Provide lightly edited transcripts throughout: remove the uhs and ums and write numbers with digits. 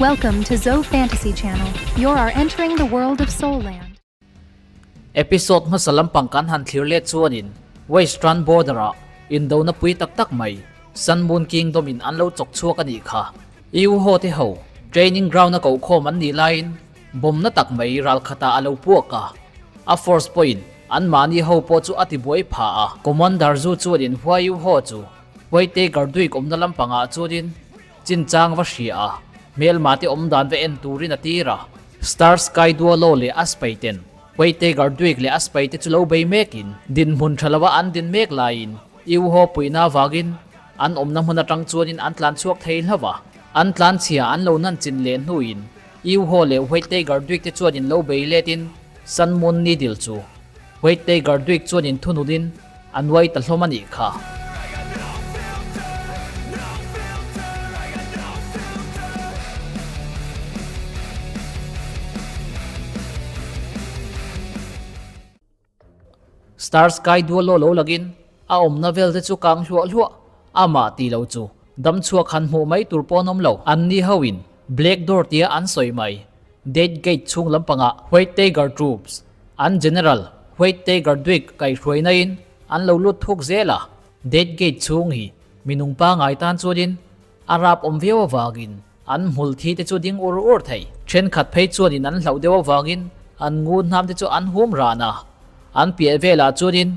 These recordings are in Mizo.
Welcome to Zo Fantasy Channel. You're are entering the world of Soul Land. Episode hmasa lampang kan han thlir let chuanin Western border ah indona pui tak tak mai Sun Moon Kingdom in an lo chawk chhuak a nih kha. EU ho te ho training ground a koh khawm an nih laiin bomb na tak mai ral khatah a lo puak a, a force pawhin an mahni ho pawh chu a ti buai pha a. Commander Zu chuanin Huai EU ho chu Huaite Garduik awmna lampangah chuanin Chinchang va hria a, hmelma te awm dan va en turin a tir a. Star Sky Dualo leh a sipai ten Huaite Garduik leh a sipai te chu lo bei mekin dinhmun tha lova an din mek laiin EU ho puihna avangin an awmna hmun atang chuanin an tlan chhuak thei hlauh a. An tlan chhia an lo nan chin leh hnuin EU ho leh Huaite Garduik te chuanin lo bei letin Sun Moon Needle chu Huaite Garduik chuanin thununin A nuai ta hlawm a nih kha. Star Sky Duolo lo lagin a awmna vel te chu kang hluah hluah amah tih lo chu dam chhuak han hmuh mai tur pawh an awm lo. Anni hoin Black Door tia an sawi mai. Death Gate chhung lampangah White Tiger Troops an General White Tiger Dwik kaihhruainain an lo lut thuk zel a. Death Gate chhung hi minung pangai tan chuanin a rap awm viau avangin an hmul thi te chu ding ur ur thei. Thenkhat phei chuanin an hlauh deuh avangin an ngun hnam te chu an hum ran a. An piah velah chuanin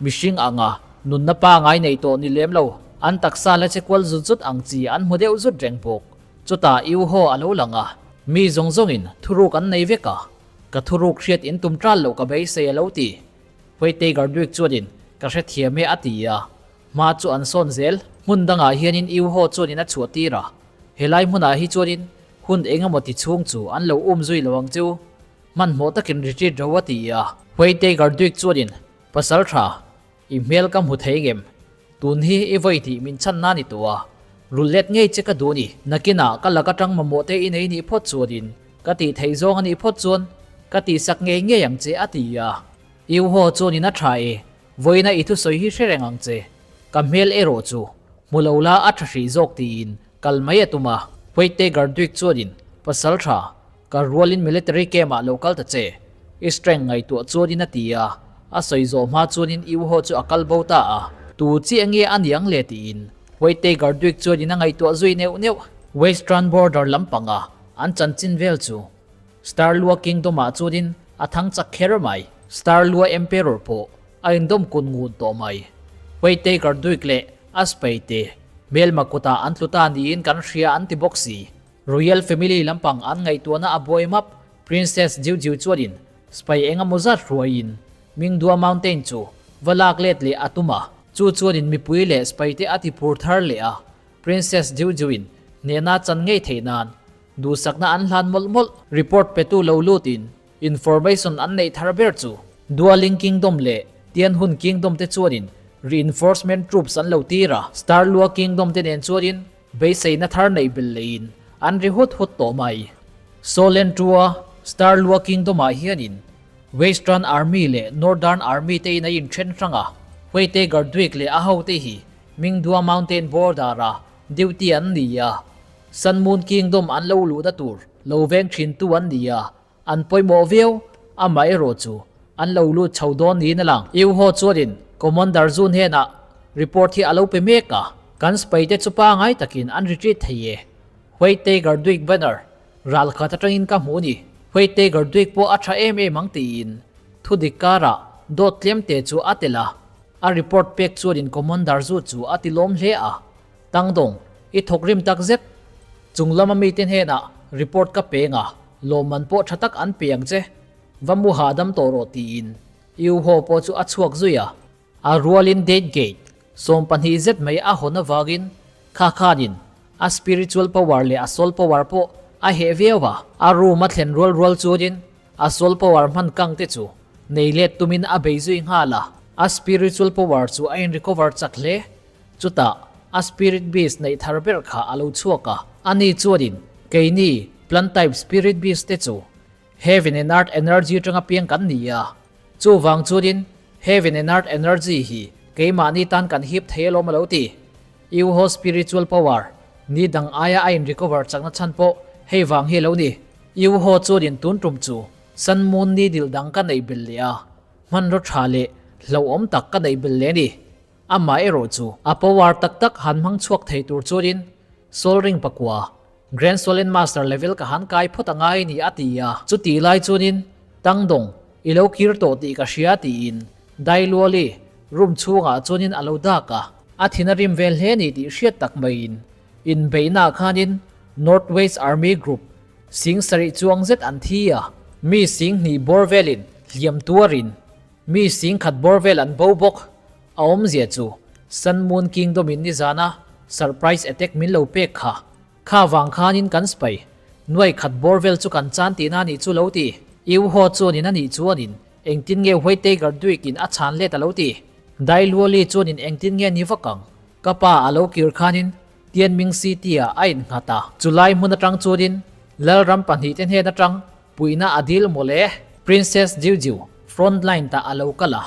mihring anga nunna pangai nei tawh ni lem lo an taksa la che kual zut zut ang chi an hmu deuh zut reng bawk. Chutah U Ho a lo lang a, mi zawng zawngin thuruk an nei vek a, ka thuruk hriat in tum ṭal loh ka beisei a lo ti. Huaitei Garduik chuanin ka hrethiam e a ti a, hma chu an sawn zel. Hmun dangah hianin U Ho chuanin a chhuah tir a, helai hmunah hi chuanin hun eng emaw ti chhung chu an lo um zui lo ang chu. Hmanhmawh takin retreat ro a ti a. Huaitei Garduik chuanin pasal ṭha I hmel ka hmu thei ngem? Tun hi i vawi tih min chhan na ni tawh a, rul let ngei che ka duh ni. Nakinah ka lak atang mamawh te i nei nih phawt chuanin ka tih theih zawng a nih phawt chuan ka tihsak ngei ngei ang che a ti a. I u haw chuanin a tha e, vawiina i thusawi hi hre reng ang che. Ka hmel erawh chu hmu lo la a tha hrih zawk tiin kal mai a tum a. Huaite Garduik chuanin pasal tha Ka rualin military camp ah lo kal ta che, i strength ngaihtuah chuanin a ti a, a sawi zawh hma chuanin U Ho chu a kal bo ta a. Tu chiah nge a niang le tiin White Tiger Duik chuanin a ngaihtuah zui neuh neuh. Western border lampanga an chanchin vel chu Star Lua Kingdom ah chuanin a thang chak kher mai. Star Lua Emperor pawh a indawm kun ngun tawh mai. White Tiger Duik leh a sipai te hmelma kutah an tlu ta niin kan hria an ti bawk si. Royal family lampang an ngaihtuahna a buai map, Princess Jiu Jiu chuanin Spy eng emaw zat hruaiin Mingdua Mountain chu va lak let leh a tum a, chu chuanin mipui leh Spy te a ti phur thar leh a, Princess Jiu Jiu-in hnehna chan ngei theih nan duhsakna an hlan mawlh mawlh. Report petu lo lutin information an neih thar ber chu Dualing Kingdom leh Tianhun Kingdom te chuanin reinforcement troops an lo tir a, Star Lua Kingdom te nen chuanin Beiseina thar neih belh leiin an ri hut hut tawh mai. Solen Tua, Star Lua Kingdom-ah hianin Western Army leh Northern Army te in a inthen hrang a, Huaite Garduik leh a hote hi Mingdua Mountain border-a duty an ni a, Sun Moon Kingdom an lo luhna tur lo veng thintu an ni a, an pawimawh viau, amaherawh chu an lo lut chho dawn niin a lang. U Ho chuanin Commander Zu hnenah report hi a lo pe mek a, kan sipai te chu pangai takin an retreat thei e. White Tiger Duik banner ral khat atangin ka hmu ni. White Tiger Duik pawh a tha em em ang tiin thudik karah dawt tlem te chu a tel a, a report pek chuanin Commander Zu chu a ti lawm hle a. Tangdawng, i thawk rim tak zet. Chung lama mite hnenah report ka peng a, lawmman pawh tha tak an pe ang che. Va mu hahdam tawh rawh tiin U Ho pawh chu a chhuak zui a. A rualin Date Gate 12 zet mai a hawn avangin kha khanin a spiritual power leh a soul power pawh a heh viau a. A room a thlen rual rual chuanin a soul power hman kang te chu nei let tumin a bei zui nghal a. A spiritual power chu a in recover chak hle. Chutah a spirit beast neih thar ber kha a lo chhuak a, ani chuanin keini plant type spirit beast te chu heaven and earth energy atanga piang kan ni a, chuvang chuanin heaven and earth energy hi keimahni tan kan hip thei alawm a lo ti. Iuho spiritual power ni dang aia a in recover chakna chhan pawh hei vang hi lo ni. Yu Ho chuanin tun tum chu Sun Moon ni dil dang ka neih belh leh a, hmanraw tha leh hlauhawm tak ka neih belh leh ni. Amah erawh chu a power tak tak han hmang chhuak thei tur chuanin Soul Ring pakua, Grand Solen Master level ka han kai phawt a ngai ni a ti a. Chutih lai chuanin Tangdawng i lo kir tawh tih ka hria tiin Dailuali room chhungah chuanin a lo dak a. A thin a rim vel hle ni tih hriat tak maiin inbeihnaah khanin North West Army Group sing sarih chuang zet an thi a. Mi sing hnih bawr velin hliam tuarin Mi singkhat bawr vel an bo bawk. A awmzia chu Sun Moon Kingdom in nizana surprise attack min lo pek kha. Kha vang khanin kan spy nuai khat bawr vel chu kan chan tihna nih chu lo ti. Yu Ho chuanin a nih chuanin engtin nge White Tiger Duik in a chhan let a lo ti. Dai Luoli chuanin engtin nge ni vak ang. Ka pa a lo kir khanin Tianming City ah a innghat a. Chulai hmun atang chuanin Lalram pahnihte hnen atang Puihna a dil mawle. Princess Jiu Jiu front line tah a lo kal a,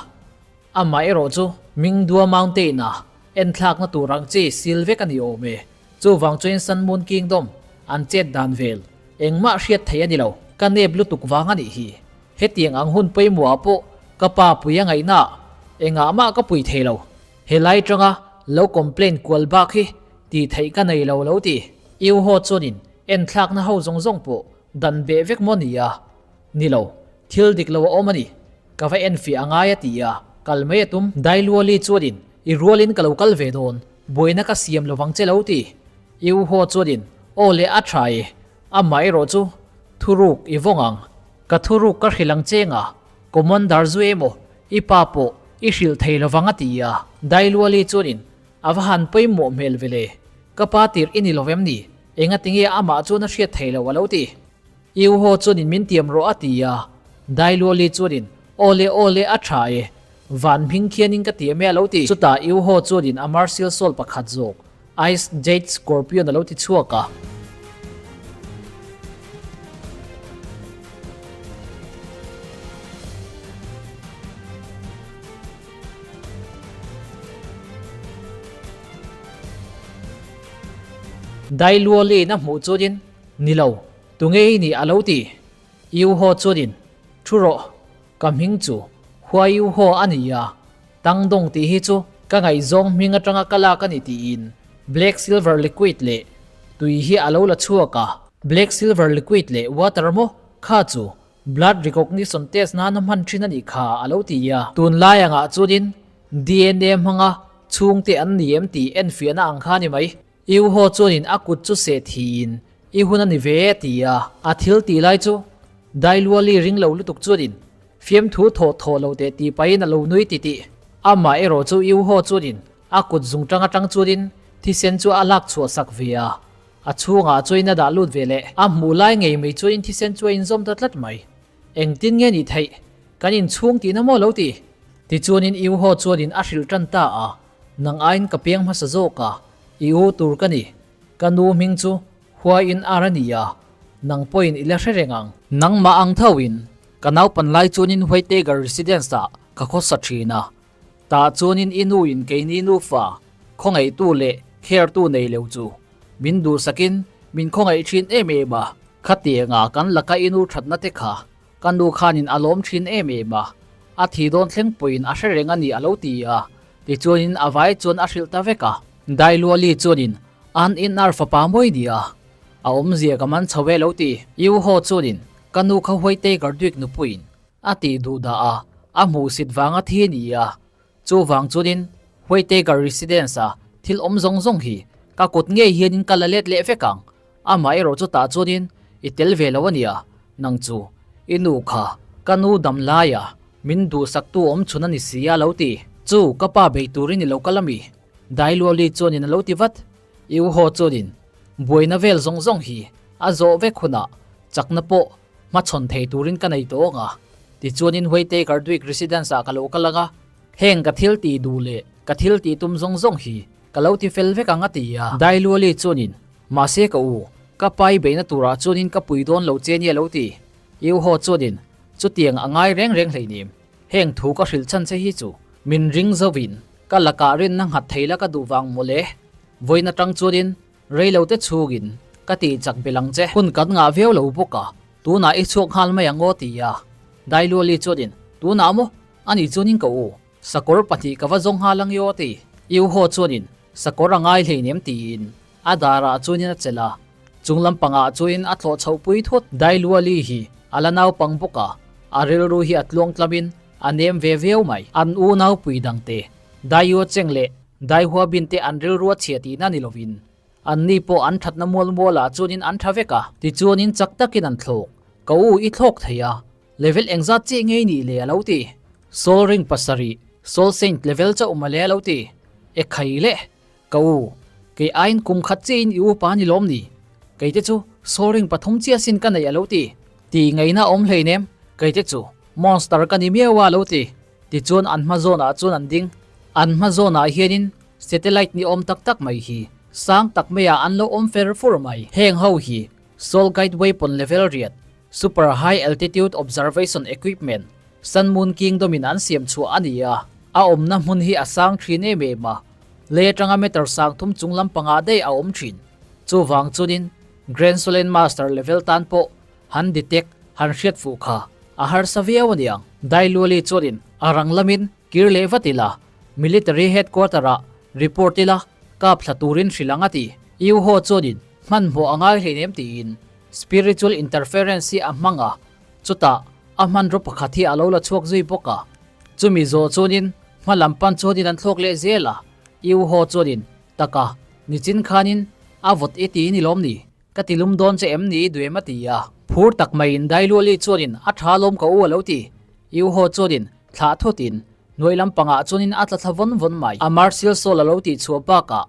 amah erawh chu Mingdua Mountain a enthlakna tur ang chi sil vek a ni awm e. Chuvang chuan Sun Moon Kingdom an chet dan vel engmah hriat thei a ni lo. Ka nep lutuk vang a nih hi. Hetiang ang hun pawimawh ah pawh ka pa pui a ngaihna ah engah mah ka pui thei lo. Helai tanga lo complain kual bak hi tih theih ka nei lo lo ti. Iu Ho chuanin enthlakna ho zawng zawng pawh Dan beh vek maw ni a? Ni lo, thil dik lo a awm a ni. Ka va enfiah a ngai a ti a, kal mai a tum. Dailuali chuanin, I rualin ka lo kal ve dawn, buaina ka siam lovang che lo ti. I u haw chuanin, Aw le a tha e, amah erawh chu thuruk i vawng ang. Ka thuruk ka hrilh ang cheng a, Commander zu emaw i pa pawh i hrilh thei lovang a ti a. Dailuali chuanin, A va han pawimawh hmel ve le, ka pa tirh i ni lovem ni? Engatinge amah chuan a hriat thei lo a lo ti. I u haw chuanin min tiam rawh a ti a, Dailuali chuanin aw le aw le a tha e, van hming khianin ka tiam e a lo ti. Chutah i u haw chuanin a martial soul pakhat zawk Ice Jade Scorpion a lo ti chhuak a. Dailualiin a hmuh chuanin, Ni lo, tunge i nih a lo ti? Iu Ho chuanin, Thu rawh, ka hming chu Hua Iu Ho a ni a, Tangdawng tih hi chu ka ngaihzawng hming atanga ka lak a ni tiin Black Silver Liquid leh tui hi a lo la chhuak a. Black Silver Liquid leh Water maw kha chu Blood recognition test nana hman thin a nih kha a lo ti a. Tunlai angah chuanin DNA hmanga chhungte an ni em tih enfiahna ang kha a ni mai. I u haw chuanin a kut chu seh thiin i hun a ni ve e ti a. A thil tih lai chu Dailuali ring lo lutuk chuanin fiamthu thawh thawh lo teh tih pahin a lo nui titih. Amah erawh chu i u haw chuanin a kut zungtang atang chuanin thisen chu a lak chhuah sak ve a. A chhungah chuan a dah lut ve leh. A hmuh lai ngei mai chuan thisen chu a inzawm ta tlat mai. Engtin nge nih theih? Kan inchhung tihna maw lo ti? Tichuanin i u haw chuanin a hrilh tan ta a, Nang aiin ka piang hmasa zawk a, i u tur ka ni. Ka nu hming chu Huaiin ar a ni a, nang pawhin i la hre reng ang. Nangmah ang thoin ka naupan lai chuanin Whiteager Residence ah ka khawsa thin a, Tah chuanin i nu in keini nufa khawngaihtu leh khertu nei lo chu min duhsakin min khawngaih thin em em a. Khatianga kan laka i nu thatna te kha ka nu khanin a lawm thin em em a, a thi dawn thleng pawhin a hre reng a ni a lo ti a, tichuanin a vai chuan a hrilh ta vek a. Dailuali chuanin an in ar fapa mawi ni a, a awmzia ka man chho e lo ti. I u haw chuanin ka nu kha huaitei Garduik nupuiin A tih duh dah a, a hmuhsit vanga thi a ni a. Chuvang chuanin Whitaker Residence a thil awm zawng zawng hi ka kut ngei hianin ka la let leh vek ang. Amah erawh chu tah chuanin i tel ve lo a nia, nang chu i nu kha ka nu dam laia min duhsaktu awm chhun a ni si a lo ti. Chu ka pa bei turin i lo kal a mi? Dailuali chuanin a lo ti vat. I u haw chuanin buaina vel zawng zawng hi a zawh vek hunah chakna pawh Hmachhawn thei turin ka nei tawh ang a, tichuanin Whitaker Duik Residence ah ka lo kal ang a, heng ka thil tih duh leh ka thil tih tum zawng zawng hi ka lo ti fel vek ang a ti a. Dailuali chuanin, Mahse ka u, ka pai beihna turah chuanin ka pui dawn lo che nia lo ti. I u haw chuanin, Chutiang a ngai reng reng hleinem, heng thu ka hrilh chhan che hi chu min ring zovin ka lakah rinna nghat thei la ka duh vang mawle. Vawiin atang chuanin Reilote chhungin Ka tih chak belh ang che. Hun kan ngah viau lo bawk a, tunah i chhuak nghal mai ang aw ti a. Dailuali chuanin, Tunah maw? Ani chuanin ka u, sakawr pahnih ka va zawng nghal ang i aw ti. Iu haw chuanin, Sakawr a ngai hleinem tiin a darah chuanin a chelh a. Chung lampangah chuanin a thlawh chhoh pui thut. Dailuali hi a la naupang bawk a, a rilru hi a tluang tlamin a nem ve viau mai. An u naupui dangte, Daiua Cheng leh Daihua Bin te an rilru a chhia tihna ni lovin Anni pawh an thatna mual mualah chuanin an tha vek a, tichuanin chak takin an thlawk. Ka u i thlawk thei a, level engzat chiah ngei nih le a lo ti. Soul ring pasarih, Soul Saint level chauh mawle a lo ti. E khai le, ka u, kei aiin kum khat chiahin i upa ni lawm ni? Kei te chu Soul ring pathum chiah sin ka neih a lo ti. Ti ngaihna awm hleinem, kei te chu monster ka ni miau a a lo ti. Tichuan an hma zawnah chuan an ding. An hma zawnah hianin satellite ni awm tak tak mai hi sang tak maiah an lo awm fer fur mai. Heng ho hi Soul Guide Weapon Level riat, Super High Altitude Observation Equipment, Sun Moon Kingdom in an siam chhuah a ni a. A awmna hmun hi a sang thin em em a, lei atanga meter sang thum chung lampangah daih a awm thin. Chuvang chuanin Grand Solen Master level tan pawh Han detect, han hriat fuh kha a harsa viau a niang. Dailuali chuanin a rang lamin kir leh vat ila, Military headquarter ah report ila, kap thla turin hrilh ang a ti. Iu Ho chuanin hmanhmawh a ngai hleinem tiin spiritual interference hi a hmang a, chutah a hmanraw pakhat hi a lo la chhuak zui bawk a. Chumi zawh chuanin hma lam pan chuanin an thlawk leh zel a, Iu Ho chuanin taka nichin khanin a vawt i ti ni lawm ni? Ka ti lum dawn che em ni i duem a ti a. Phur tak maiin Dailuali chuanin a tha lawm ka u a lo ti. Iu haw chuanin thlah thutin hnuai lampangah chuanin a tla thla vawn vawn mai. A martial soul a lo tih chhuah bakah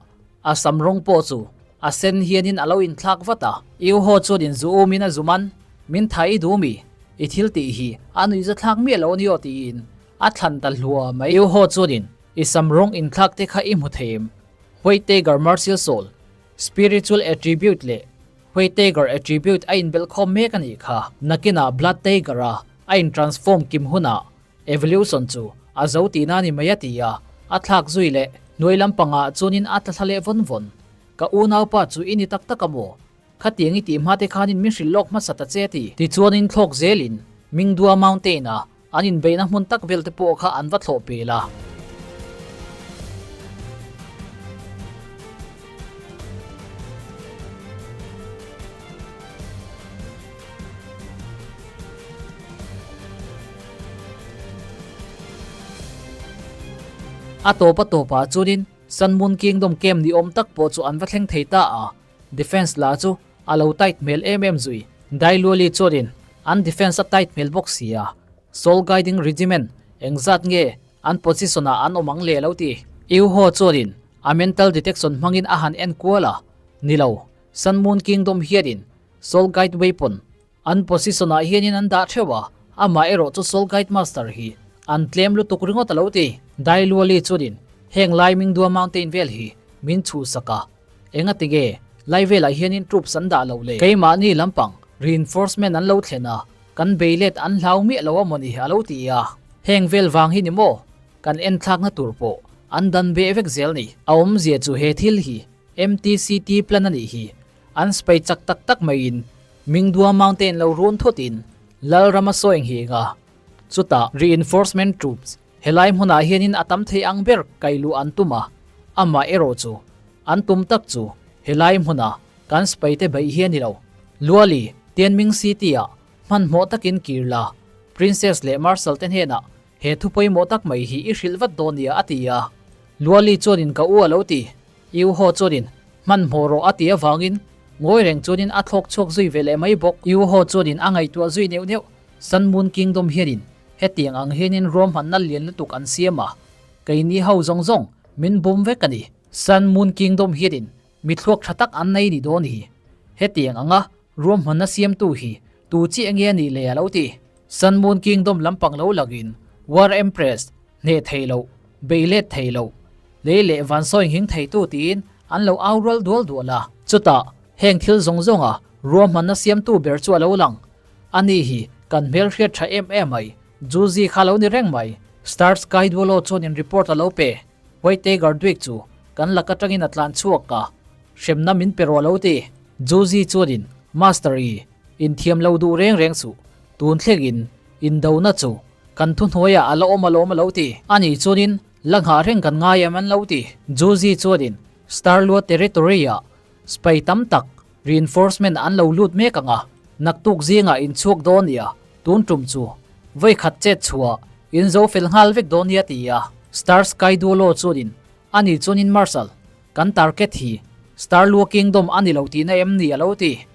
a sam rawng pawh chu a sen hianin a lo inthlak vat a. Iu haw chuanin zu umin a zum an, Min tha i duh mi? I thil tih hi a nuihza thlak miah lo a ni aw tiin a thlan ta hlua mai. Iu haw chuanin i sam rawng inthlak te kha i hmu thei em? White Tiger martial soul Spiritual attribute leh White Tiger attribute a inbelh khawm mek a nih kha. Nakinah Blood Tiger-a a intransform kim hunah evolution chu a zo tihna a ni mai a ti a, a thlak zui leh hnuai lampangah chuanin a tla thla leh vawn vawn. Ka unaupa chu i ni tak tak a maw? Khatiang i tih hma te khanin min hrilh lawk hmasa ta che a ti. Tichuanin thlawk zelin Mingdua Mountain-a an inbeihna hmun tak vel te pawh kha an va thlawh pel a. A tawp a tawpah chuanin Sun Moon Kingdom camp ni awm tak pawh chu an va thleng thei ta a. Defence la chu a lo tight hmel em em zui. Dailuali chuanin an defence a tight hmel bawk si a, Soul Guiding Regiment engzat nge an position ah an awm ang le lo ti. Iu Ho chuanin a mental detection hmangin a han en kual a, ni lo, Sun Moon Kingdom hianin Soul Guide Weapon an position ah hianin an dah theuh a, amah erawh chu Soul Guide Master hi an tlem lutuk ringawt a lo ti. Dailuali chuanin heng lai Mingdua Mountain vel hi min chhuhsak a, Enga tige lai velah hianin troops an dah loh le? Keimahni lampang reinforcement an lo thlen a, kan bei let an hlau miah lo a mawni a lo ti a. Heng vel vang hi ni maw? Kan enthlakna tur pawh an dan beh vek zel ni. A awmzia chu he thil hi MTCT plan a nih hi. An spy chak tak tak maiin Mingdua Mountain lo run thutin Lalrama sawi nghing a. Chutah reinforcement troops Helai hmunah hianin a tam thei ang ber kailuh an tum a, amah erawh chu an tum tak chu helai hmuna kan sipaite beih hi a ni lo. Luali, Tianming City-ah hmanhmawh takin kir la, Princess leh Marshal te hnenah he thu pawimawh tak mai hi i hrilh vat dawn nia a ti a. Luali chuanin ka u a lo ti. Iu Ho chuanin hmanhmawh rawh a ti avangin ngawi reng chuanin a thlawk chhuak zui ve leh mai bawk. Iu Ho chuanin a ngaihtuah zui neuh neuh. Sun Moon Kingdom hianin hetiang ang hianin ruahmanna lian lutuk an siam a, keini ho zawng zawng min bum vek a ni. Sun Moon Kingdom hianin mi thluak tha tak an nei ni dawn hi. Hetiang anga ruahmanna siamtu hi tu chiah nge a nih le a lo ti. Sun Moon Kingdom lampang lo langin War Empress hneh thei loh, bei let thei loh, lei leh van sawi nghing theitu tiin an lo au rual dual dual a. Chutah heng thil zawng zawnga ruahmanna siamtu ber chu a lo lang. Ani hi kan hmelhriat tha em em mai, Juzi kha lo ni reng mai. Star Sky Duolo chuanin report a lo pe, White Tiger Duik chu kan lak atangin a tlan chhuak a, hremna min pe rawh lo ti. Josie chuanin, Master i inthiam lo duh reng reng suh, tun thlengin indona chu kan thuhnuaiah a la awm alawm a lo ti. Ani chuanin la nghah reng kan ngai em an lo ti. Josie chuanin Starlua territory-ah spy tam tak reinforcement an lo lut mek ang a, naktuk zingah inchhuak dawn nia, tun tum chu vawi khat chet chhuah in zo fel nghal vek dawn nia ti a. Star Sky Duolo chuanin ani chuanin Marshal, kan target hi Starlua Kingdom a ni lo tihna em ni a lo ti.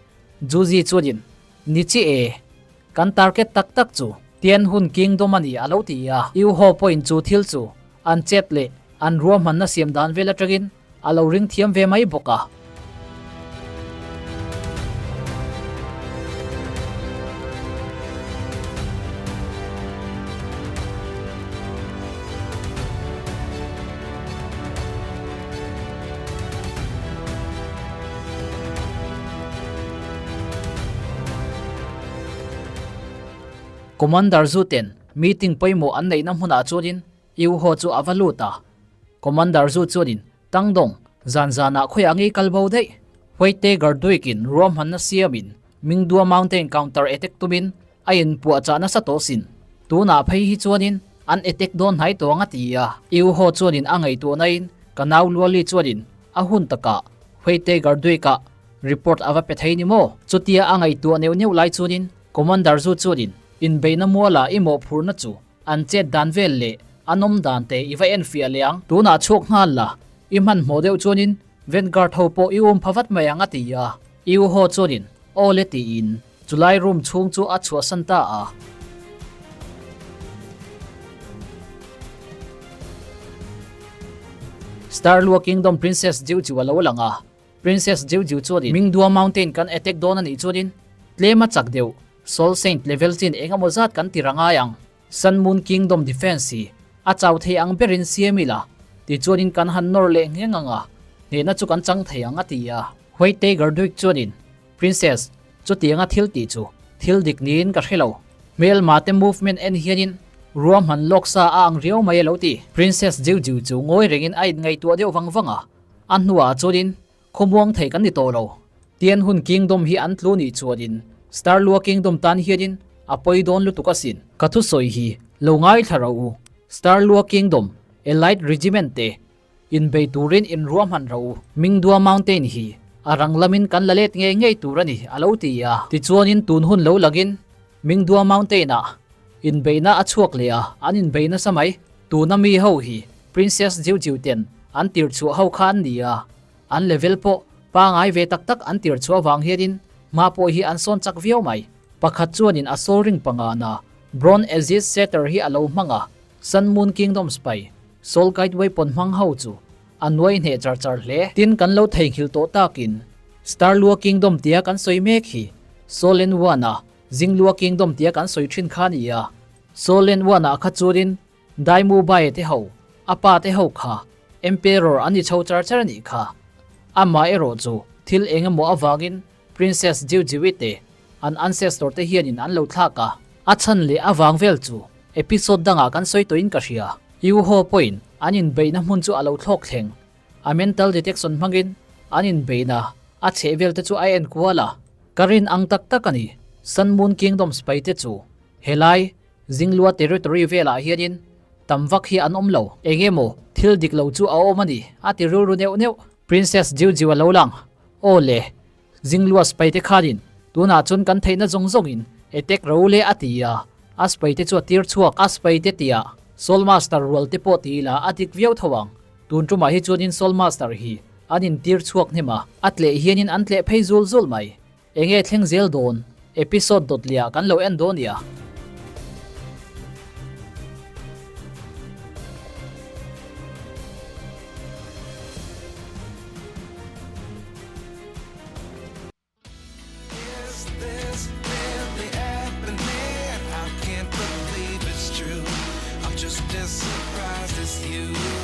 Juzi chuanin Ni chi e, kan target tak tak chu Tianhun Kingdom a ni a lo ti a. Iuho pawhin chu thil chu an chet leh an ruahmanna siam dan vel atangin a lo ring thiam ve mai bawk a. Commander Zu ten meeting pawimawh an neihna hmunah chuanin Yu Ho chu a va lut a. Commander Zu chuanin Tang Dong, zan zanah khawiah ngei kal bo daih. Huaite Garduikin ruahmanna siamin Mingdua Mountain counter attack tumin a inpuahchah nasa tawh sin. Tunah phei hi chuanin an attack dawn hnai tawh ang a ti a. Yu Ho chuanin a ngaihtuahnain ka nau Luali chuanin a hun takah Huaite Garduikah Report a va pe thei ni maw? Chutia a ngaihtuah neuh neuh lai chuanin Commander Zu chuanin inbeihna muala i mawhphurhna chu an chet dan vel leh an awm dan te i va enfiah leh ang. Tunah chhuak nghal la, i hmanhmawh deuh chuanin Vanguard ho pawh i um pha vat mai ang a ti a. Iu Ho chuanin aw le tiin chulai room chhung chu a chhuahsan ta a. Starlua Kingdom Princess Jiu Jiu a lo lang a. Princess Jiu Jiu chuanin Mingdua Mountain kan attack dawn a nih chuanin tlem a chak deuh Soul Saint level chin eng emaw zat kan ti ra ngai ang. Sun Moon Kingdom defense hi a chau thei ang berin siam ila tichuanin kan han nawr leh ngheng ang a, hnehna chu kan chang thei ang a ti a. White Tiger Duke chuanin Princess chutianga thil tih chu thil dik niin ka hre lo. Hmelma te movement en hianin ruahman lawk sa a ang riau mai a lo ti. Princess Jiu Jiu chu ngawi rengin a inngaihtuah deuh vang vang a. A hnuah chuanin khawmuang thei kan ni tawh lo. Tianhun Kingdom hi an tlu nih chuanin Starlua Kingdom tan hianin a pawi dawn lutuk asin. Ka thusawi hi lo ngaithla ro u. Starlua Kingdom Elite Regiment te inbei turin inruahman ro u. Mingdua Mountain hi a rang lamin kan la let ngei ngei tur a ni a lo ti a. Tichuanin tun hun lo langin Mingdua Mountain ah inbeihna a chhuak leh a, an inbei nasa mai. Tuna mi ho hi Princess Jiu Jiu ten an tir chhuah ho kha an ni a, an level pawh pangai ve tak tak an tir chhuah vang hianin hma pawh hi an sawn chak viau mai. Pakhat chuanin a soul ring pangana Bronze Aegis Setter hi a lo hmang a, Sun Moon Kingdom Spy, Soul Guide Weapon hmang ho chu a nuai hneh char char hle. Tin kan lo theihnghilh tawh takin Star Lua Kingdom tia kan sawi mek hi Soul and One-a Jinglua Kingdom tia kan sawi thin kha a ni a. Solen One-ah kha chuanin Daimu Bae te ho, a pa te ho kha Emperor an ni chho char char a nih kha. Amah erawh chu thil eng emaw avangin Princess Jiujiwi te an ancestor te hianin an lo thlak a. A chhan leh avang vel chu episode dangah kan sawi tawhin ka hria. Yu Ho pawhin an inbeihna hmun chu a lo thlawk thleng. A mental detection hmangin an inbeihna a chheh vel te chu a en kual a. Ka rin ang tak tak a ni. Sun Moon Kingdom sipai te chu Helai, Zinglua territory velah hianin tam vak hi an awm lo. Eng emaw thil dik lo chu a awm a ni, a ti rilru neuh neuh. Princess Jiu Jiu a lo lang. Aw le, Zinglua sipai te khanin tunah chuan kan theihna zawng zawngin attack ro le a ti a, a sipai te chu a tir chhuak. A sipai te tia Soul Master rual te pawh ti ila a dik viau tho ang. Tun tumah hi chuanin Soul Master hi an intir chhuak hnem a, a tleh hianin an tleh phei zul zul mai. Enge thleng zel dawn? Episode dawt liah kan lo en dawn nia. Is this really happening? I can't believe it's true. I'm just as surprised as you.